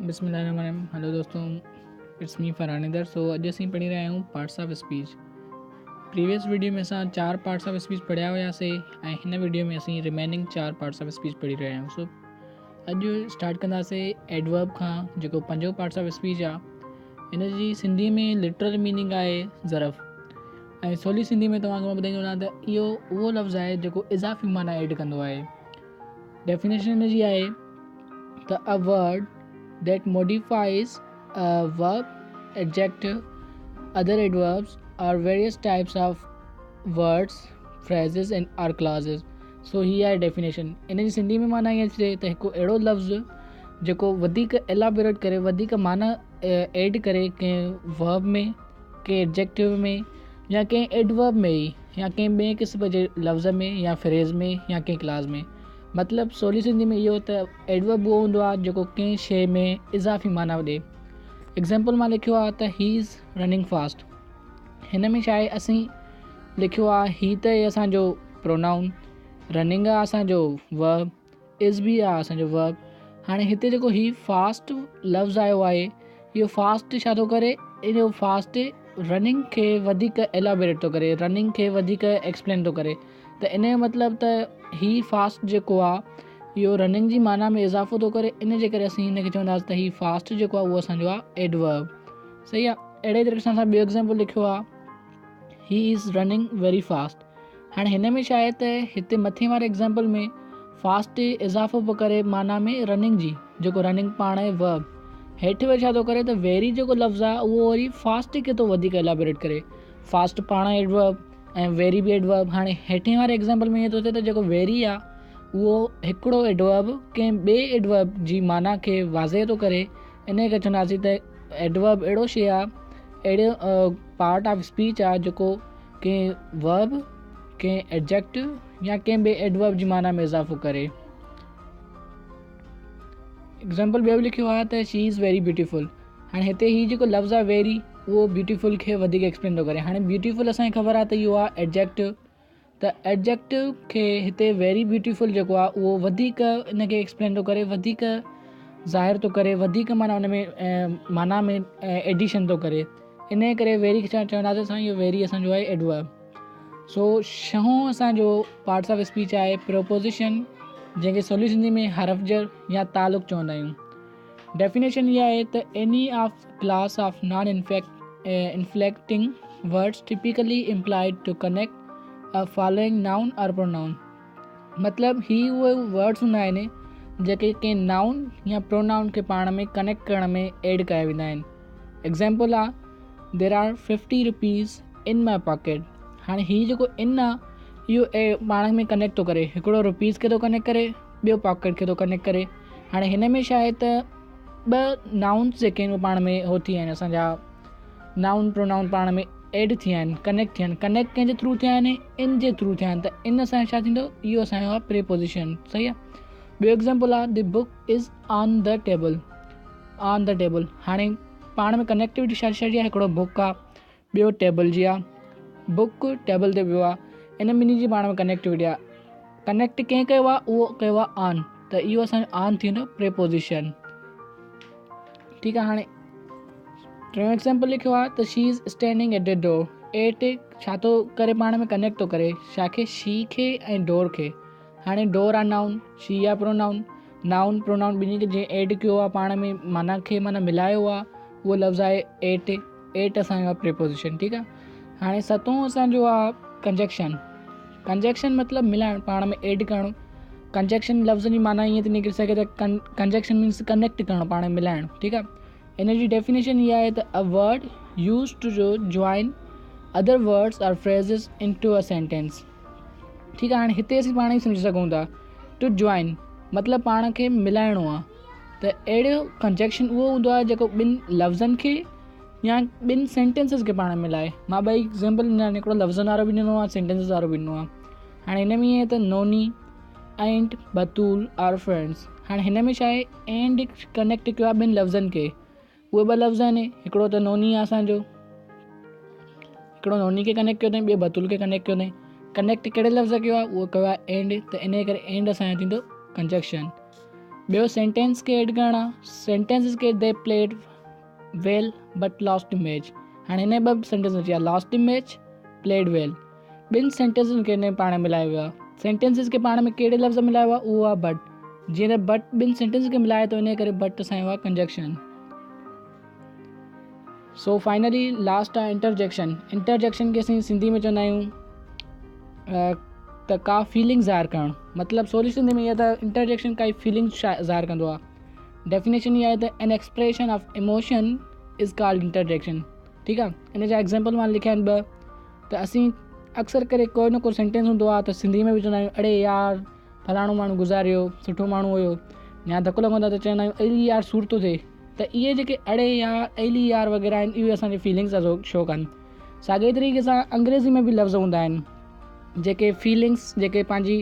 بسم الله الرحمن الرحيم هلو دوستو it's me Farhan Haider. سو اڄ اسين پڙهي رهيا آهيون parts of speech. Previous video ۾ اسان چار پارٽس آف اسپيچ پڙهيا هياسي ۽ هن ويڊيو ۾ اسين ريميننگ چار پارٽس آف اسپيچ پڙهي رهيا آهيون. سو اڄ اسٽارٽ ڪنداسي ايڊورب کان، جيڪو پنجون پارٽس آف اسپيچ آهي. ان جي سنڌي ۾ لٽرل ميننگ آهي ظرف، ۽ سولي سنڌي ۾ توهان کي مان ٻڌائيندو هلان ته اهو اهو لفظ آهي جيڪو اضافي معنيٰ ايڊ ڪندو آهي. ڊيفينيشن ان جي آهي ته a word that modifies a verb, adjective, other adverbs or various types of words, phrases and or clauses. So هي آهي ڊيفينيشن. ان جي سنڌي ۾ معنيٰ ائين ٿئي ته هڪ اهڙو لفظ جيڪو وڌيڪ ايلابوريٽ ڪري، وڌيڪ معنيٰ ايڊ ڪري ڪنهن ورب ۾، ڪنهن ايڊجيڪٽو ۾ يا ڪنهن ايڊورب ۾ ئي يا ڪنهن ٻئي قسم جي لفظ ۾ يا فريز ۾ يا ڪنهن ڪلاز ۾. مطلب سولي سنڌي ۾ اهو ته ايڊورب اهو هوندو آهي جيڪو ڪنهن شيء ۾ اضافي معنيٰ ڏي. ايگزامپل مان لکيو آهي ته هي از رننگ فاسٽ. هن ۾ ڇا آهي، اسين لکيو آهي هي ته اسانجو پرونائون، رننگ آهي اسانجو ورب، از به آهي اسانجو ورب. هاڻي هتي جيڪو هي فاسٽ لفظ آيو آهي، اهو فاسٽ ڇا ٿو ڪري، اهو فاسٽ رننگ کي وڌيڪ ايلابوريٽ ٿو ڪري، رننگ کي وڌيڪ ايڪسپلين ٿو ڪري. ته ان جو مطلب ته هي فاسٽ جيڪو آهي اهو رننگ جي معنيٰ ۾ اضافو ٿو ڪري. ان جي ڪري اسين هن کي چونداسين ته هي فاسٽ جيڪو آهي اهو اسانجو آهي ايڊورب. صحيح آهي. اهڙي طريقي سان اسان ٻيو ايگزامپل لکيو آهي he is running very fast. هاڻي هن ۾ ڇا آهي ته هتي مٿي واري ايگزامپل ۾ فاسٽ اضافو پيو ڪري معنيٰ ۾ رننگ جي، جيڪو رننگ پاڻ آهي ورب. هيٺ وري ڇا ٿو ڪري ته ويري جيڪو لفظ آهي اهو وري فاسٽ کي ٿو وڌيڪ ايلابوريٽ ڪري. فاسٽ پاڻ ايڊورب ۽ ويري به ايڊورب. هاڻي هيٺين واري ايگزامپل ۾ ائين ٿو ٿئي ته جيڪو ويري آهي اهو هڪڙو ايڊورب ڪنهن ٻئي ايڊورب جي معنيٰ کي واضح ٿو ڪري. ان کي چونداسين ته ايڊورب اهڙو شيء آهي، اهڙو پارٽ آف اسپيچ آهي جيڪو ڪنهن ورب، ڪنهن ايڊجيڪٽو يا ڪنهن ٻئي ايڊورب جي معنيٰ ۾ اضافو ڪري. ايگزامپل ٻيو به لکيو آهي ته شي is very beautiful. هاڻي هتي هي جيڪو لفظ آهي ويري اهو بيوٽيفل کي وڌيڪ ايڪسپلين ٿو ڪري. هاڻي بيوٽيفل اسان کي خبر آهي ته اهو آهي ايڊجيڪٽو، ته ايڊجيڪٽو کي هتي ويري بيوٽيفل جيڪو آهي اهو وڌيڪ ان کي ايڪسپلين ٿو ڪري، وڌيڪ ظاهر ٿو ڪري، وڌيڪ معنيٰ ان ۾ معنيٰ ۾ ايڊيشن ٿو ڪري. ان ڪري ويري کي چونداسين اسان اهو ويري اسانجو آهي ايڊورب. سو ڇهون اسانجو پارٽس آف اسپيچ آهي پروپوزيشن، جنهن کي سولي سنڌي ۾ حرف جر يا تعلق چوندا آهيون. ڊيفينيشن اها آهي ته any of class of non inflecting words typically employed to connect a following noun or pronoun. مطلب هي اهي ورڊس هوندا آهن جيڪي ڪنهن نائون يا پرونائون کي پاڻ ۾ ڪنيڪٽ ڪرڻ ۾ ايڊ ڪيا ويندا آهن. ايگزامپل آ there are 50 rupees in my pocket. هاڻي هي جيڪو ان آ اهو پاڻ ۾ ڪنيڪٽ ٿو ڪري، هڪڙو روپيز کي ٿو ڪنيڪٽ ڪري، ٻيو پاڪيٽ کي ٿو ڪنيڪٽ ڪري. هاڻي هن ۾ ڇا آهي ته ٻه نائونس جيڪي آهن اهي پاڻ ۾ هو ٿي ويا آهن، اسانجا نائون پرونائون پاڻ ۾ ايڊ ٿي ويا آهن، ڪنيڪٽ ٿي ويا آهن. ڪنيڪٽ ڪنهن جي ٿرو ٿيا آهن؟ ان جي ٿرو ٿيا آهن. ته ان سان ڇا ٿيندو؟ اهو اسانجو آهي پريپوزيشن. صحيح آهي. ٻيو ايگزامپل آهي the book is on the table. On the table هاڻي پاڻ ۾ ڪنيڪٽيوٽي ڇا ڇا جي آهي؟ هڪڙو بڪ آهي، ٻيو ٽيبل جي آهي، بڪ ٽيبل تي پيو آهي، ان ٻنهي جي پاڻ ۾ ڪنيڪٽيوٽي آهي. ڪنيڪٽ ڪنهن ڪيو آهي؟ اهو ڪيو آهي آن، ته اهو اسانجو آن ٿيندو پريپوزيشن. ٺيڪ آهي. هاڻي ٽيون ايگزامپل لکيو آهي ته she is standing at the door. At ڇا ٿو ڪري؟ پاڻ ۾ ڪنيڪٽ ٿو ڪري ڇا کي؟ شي کي ۽ ڊور کي. هاڻي ڊور آهي نائون، شي آهي پرونائون، نائون پرونائون ٻنهي کي جنهن ايڊ ڪيو آهي پاڻ ۾ معنيٰ کي معنيٰ ملايو آهي اهو لفظ آهي ايٽ. ايٽ اسانجو آهي پريپوزيشن. ٺيڪ آهي. هاڻي ستون اسانجو آهي ڪنجيڪشن. ڪنجيڪشن مطلب ملائڻ، پاڻ ۾ ايڊ ڪرڻ. ڪنجيڪشن لفظ جي معنيٰ ائين ٿي نڪري سگهي ته ڪنجيڪشن مينس ڪنيڪٽ ڪرڻ، پاڻ ۾ ملائڻ. ٺيڪ آهي. ان جي ڊيفينيشن اها آهي ته a word use to join other words or phrases into a sentence. ٺيڪ آهي. هاڻي هتي اسين پاڻ ئي سمجهي سگهون ٿا ٽو جوائن مطلب پاڻ کي ملائڻو آهي، ته اهڙو ڪنجيڪشن اهو هوندو آهي جيڪو ٻن لفظن کي يا ٻن سينٽينسز کي پاڻ ملائي. مان ٻئي ايگزامپل ڏنا آهن، هڪڙو لفظن وارو به ڏنو آهي، سينٽينسز وارو به ڏنو آهي. هاڻي هن ۾ ائين ته Noni and Batool are friends. هاڻي هن ۾ ڇا آهي؟ اينڊ ڪنيڪٽ ڪيو آهي ٻن لفظن کي، اهي ٻه لفظ آهن، هڪڙو ته نوني آهي اسانجو، هڪڙو نوني کي ڪنيڪٽ ڪيو اٿئي، ٻيو بتول کي ڪنيڪٽ ڪيو اٿئي. ڪنيڪٽ ڪهڙي لفظ ڪيو آهي؟ اهو ڪيو آهي اينڊ، ته ان جي ڪري اينڊ اسانجو ٿيندو ڪنجڪشن. ٻيو سينٽينس کي ايڊ ڪرڻ آهي. سينٽينسز کي they played well but lost the match. هاڻي هن ٻه سينٽينس اچي ويا، lost the match, played well. ٻن سينٽينسن کي هن پاڻ ملايو ويو آهي. سينٽينسز کي پاڻ ۾ ڪهڙي لفظ ملايو آهي؟ اهو آهي بٽ. جيئن ته بٽ ٻن سينٽينسز کي ملائي ٿو ان ڪري بٽ اسان جو آهي ڪنجنڪشن. سو فائنلي لاسٽ آهي انٽرجيڪشن. انٽرجيڪشن کي اسين سنڌي ۾ چوندا آهيون ته ڪا فيلنگ ظاهر ڪرڻ. مطلب سولي سنڌي ۾ اها ته انٽرجيڪشن ڪائي فيلنگ ظاهر ڪندو آهي. ڊيفينيشن اها آهي ته an expression of emotion is called interjection. ٺيڪ آهي، ان جا ايگزامپل مان لکيا آهن ٻه. ته اسين اڪثر ڪري ڪو نه ڪو سينٽينس هوندو آهي ته سنڌي ۾ به چوندا آهيون اڙي يار فلاڻو ماڻهو گذاريو، سٺو ماڻهو هيو، يا ڌڪ لڳندو آهي ته چوندا آهيون اڙي يار سور ٿو ٿئي. ته اهي جيڪي اڙي يار، اڙي يار وغيره آهن اهي اسانجي فيلنگس جا شو ڪن. ساڳئي طريقي سان انگريزي ۾ به لفظ هوندا آهن جيڪي فيلنگس، جيڪي پنهنجي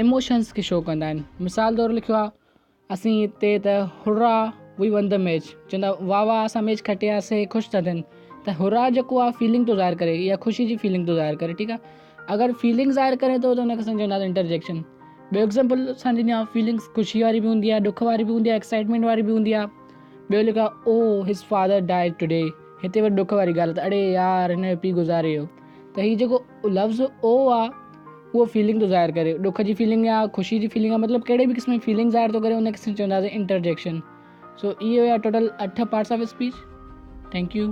ايموشنس کي شو ڪندا آهن. مثال طور لکيو آهي اسين هتي ته هرا وي ون the match, چوندا واهه واهه اسان ميچ کٽياسي، خوش ٿا ٿين. ته هرا جيڪو آهي فيلنگ ٿو ظاهر ڪري يا خوشي جي فيلنگ ٿو ظاهر ڪري. ٺيڪ آهي، اگر فيلنگ ظاهر ڪري ٿو ته ان کي اسان چونداسين انٽرجيڪشن. ٻيو ايگزامپل اسان ڏني آهي فيلنگس خوشي واري به هوندي آهي، ڏک واري به هوندي آهي، ايڪسائٽمينٽ واري به هوندي آهي. ٻيو لکيو آهي او his father died today, هتي وري ڏک واري ڳالهه ته اڙي يار هن جو پيء گذاري ويو. ته هي جيڪو لفظ او آهي اهو فيلنگ ٿو ظاهر ڪري، ڏک جي فيلنگ آهي، خوشي جي فيلنگ آهي، مطلب ڪهڙي به قسم جي فيلنگ ظاهر ٿو ڪري ان کي اسين چونداسين انٽرجيڪشن. سو اهي هيا total 8 parts of speech. Thank you.